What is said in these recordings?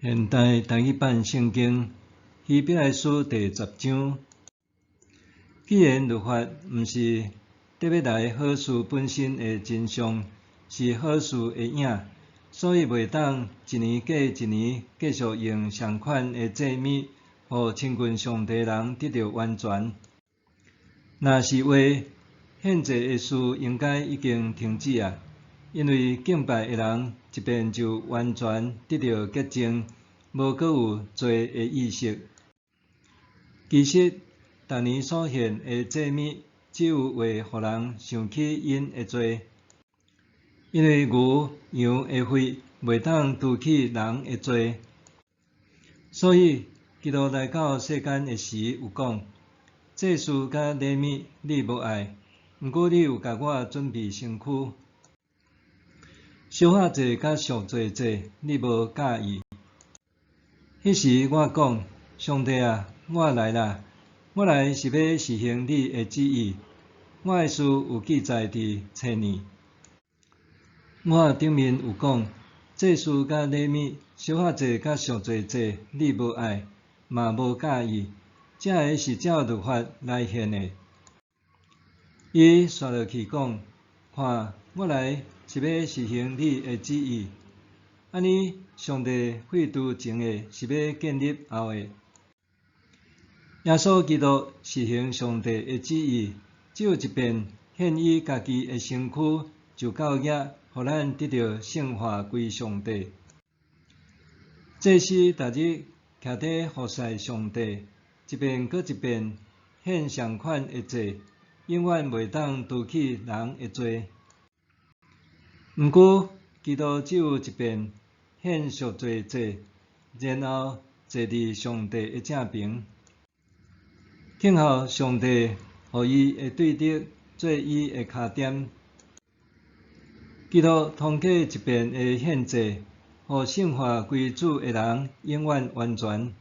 現代台語版聖經希伯來書第十章。既然律法毋是得欲來好事本身的真相，是好事的影，所以袂當一年過一年繼續用相款的祭物，予親近上帝人得著完全。若是話，獻祭的事應該已經停止啊，因為敬拜的人一遍就完全得著潔淨，無閣有罪的意識。其實，逐年所獻的祭物，只有為予人想起𪜶的罪，因為牛羊的血袂當除去人的罪，所以基督來到世間的時有講：祭司佮禮物你無愛，毋過你有共我準備身軀。燒化祭佮贖罪祭你無佮意。彼時我講：上帝啊，我來啦！我來是欲實行你的旨意。我的事有記載佇冊內。我頂面有講：祭司佮禮物、燒化祭佮贖罪祭你無愛，嘛無佮意。這个是照律法來獻的。伊紲落去講：看，我來是欲實行你的旨意。按呢，上帝廢除前的，是欲建立後的。耶穌基督實行上帝的旨意，只有一遍獻伊家己的身軀，就夠額，予咱得著聖化歸上帝。祭司逐日徛佇服侍上帝，一遍閣一遍獻相款的祭，永遠袂當除去人的罪。毋過，基督只有一遍獻贖罪祭，然後坐佇上帝的正爿，等候上帝予伊的對敵做伊的跤墊。基督通過一遍的獻祭，予聖化歸主的人永遠完全。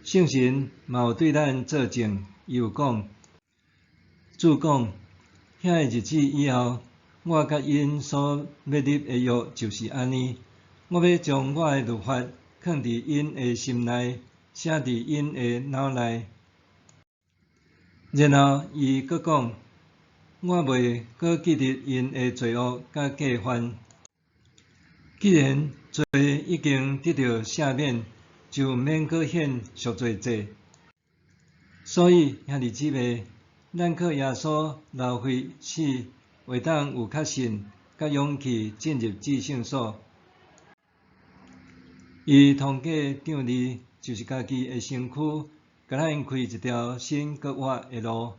聖神嘛有對咱做證，伊有講：主講，遐个日子以後，我佮𪜶所欲立的約就是按呢，我欲將我的律法囥佇𪜶的心內，寫佇𪜶的腦內。然後伊閣講：我袂閣記得𪜶的罪惡佮過犯。既然罪已經得著赦免，就毋免閣獻贖罪祭。所以兄弟姊妹，咱靠耶穌流血死，會當有確信、佮勇氣進入至聖所。伊通過帳籬，就是家己的身軀，共咱開一條新閣活的路。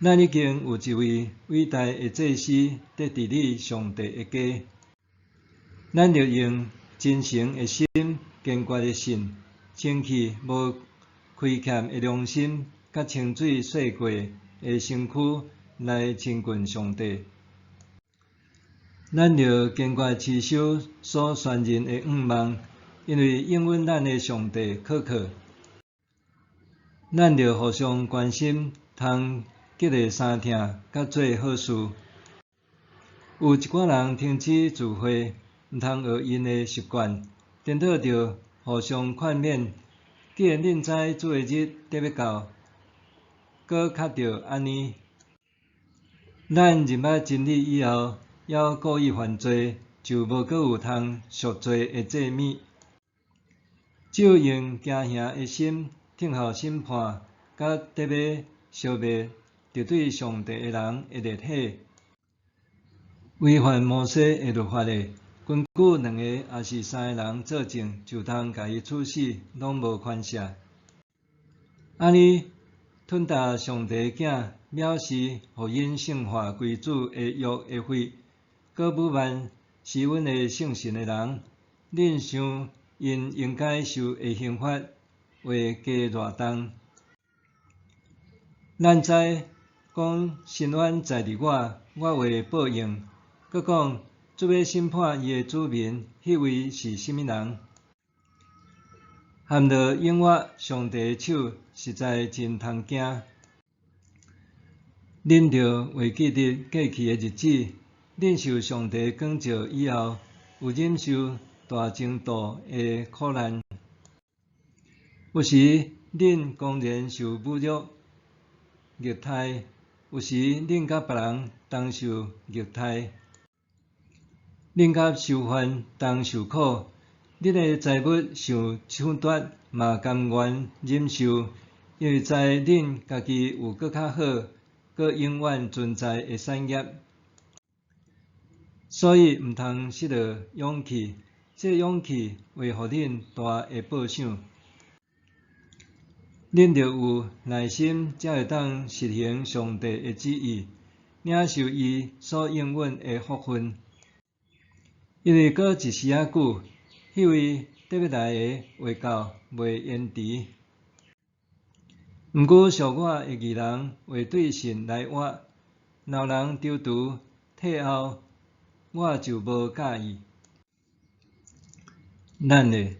咱已經有一位偉大的祭司佇治理上帝的家。咱著用真誠的心、堅決的信、清氣無虧欠的良心，佮清水洗過的身軀來親近上帝。咱著堅決持守所宣認的向望，因為應允咱的上帝可靠。咱著互相關心，通激勵相疼，佮做好事。有一寡人停止聚會，毋通學𪜶的習慣，顛倒著互相勸勉。既然恁知主的日得欲到，閣較著按呢。咱認捌真理以後，猶故意犯罪，就無閣有通贖罪的祭物。只有用驚嚇的心等候審判，佮得欲燒滅敵對上帝的人的烈火。違反摩西的律法的，根據兩个抑是三个人做證，就通共伊處死，攏無寬赦。按呢，吞踏上帝囝，藐視予𪜶聖化歸主的約的血，閣侮慢施恩的聖神的人，恁想𪜶應該受的刑罰會加偌重？咱知講伸冤在佇我，我會報應。閣講主欲審判伊的子民，彼位是啥物人？陷落永活上帝的手，實在真通驚。恁著會記得過去的日子，恁受上帝光照以後，有忍受大程度的苦難。有時恁公然受侮辱、虐待；有時恁佮別人同受虐待，恁佮受煩同受苦。恁的財物受搶奪，嘛甘願忍受，因為知恁家己有閣較好、閣永遠存在的產業。所以毋通失落勇氣，這勇氣會予恁大的報賞。恁著有耐心，才會當實行上帝的旨意，領受伊所應允的福分。因為閣一時仔久，彼位得欲來的會到，袂延遲。毋過屬我的義人會對信來活，若有人踌躇退後，我就無佮意。咱呢？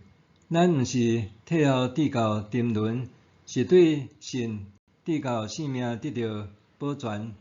咱毋是退後至到沉淪，是對信至到性命得著保全。